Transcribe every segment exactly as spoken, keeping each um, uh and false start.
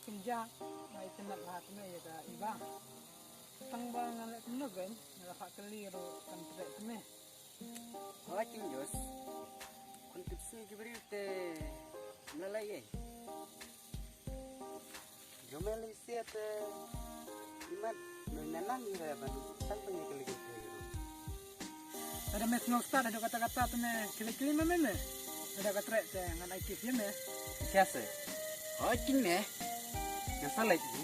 Kum ja, nga itynnad bha te me ïa ka Iba. Tang ba nga leh kumno kein, nga la phah kylli ruh kam treh te me. Hooid King Jos. Khun tip sngi ki briew te ym la lait ei. Jong me lei sia te imat me na nang ïa ban tang pynïakylli ki briew. Lada me sngewstad haduh katta katta te me kylli kylli ma me me. Lada ka treh te ngan ai kis ïa me. Sia se. Hooid kin me. Nga sa leit hi.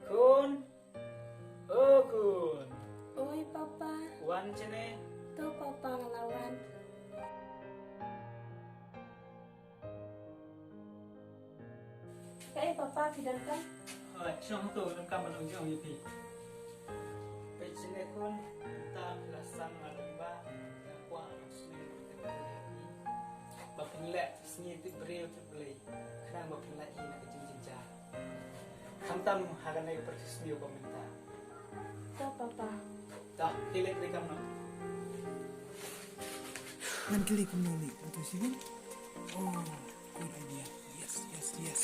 Khun. O khun. Oi papa. Wan shane. To papa nga la wan. Kaei papa phi donkam? Hooid, shong hato, donkam ban ong jong ïa phi. Peit shane khun, mynta phi la san ma lem ba, nga kwah ban sngewthuh ïa phi ba phin leh sngi tip briew tip Blei. Khnang ba phin lait hi na ka jingjynjar. Khamtam ha kane ka pyrthei sniew ba mynta. To papa. To, phi leit treikam noh. Ngan kylli kumno lei, kumto sien. Oh, good idea. Yes, yes, yes.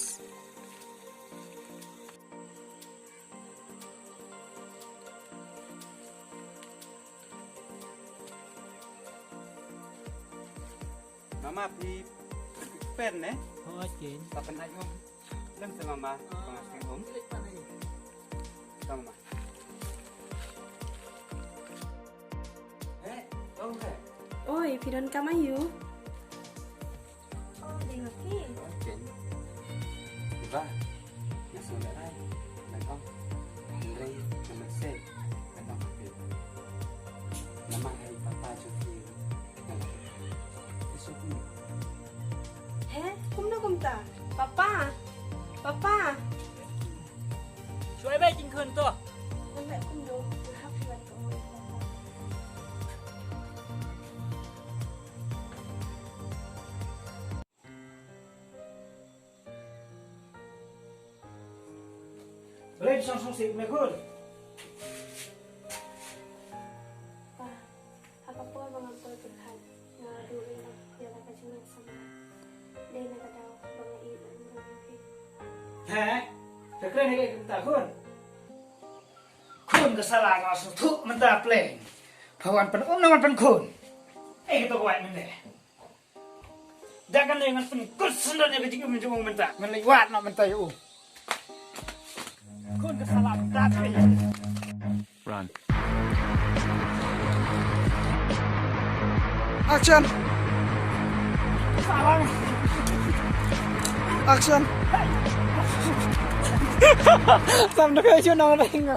Mama, phi, phi pen ne? Hooid kin. Sa pynhap um. Lem sa mama, ba nga seng um. Sa mama. Eh, ong eh. Oi, phi donkam aiu? Oh, dei ma phi. Hooid kin. Iba. Nga sngewlehrain ban ong. Hynrei nga mynsiem ban ong ha phi. Namar ha i papa jong phi. He, kumno kumta? Papa. Papa. Shuwa bai jingkhun to. Ngan leh kumno? Nga hap hi ban ong. Balei phi song song sih me khun? Pa, ha ka por ba ngam poi pyrkhat, nga duh ïa la ka jingïaseng. Dei na ka daw ba nga ïeit na ka jingïeit. He? Ka kren ïa ka kumta khun? Khun ka sala nga sngewthuh mynta pleng. Pha wan pyn-um na wan pynkhun. Ei ka to ka wait mynne. Da kane ngan pynkut syndon ïa ka jingim jong u mynta. Ngan leit wad noh mynta ïa u. Khun ka sala mynta. Run. Action. Salang. Action. Sam da ka ïa nong ring.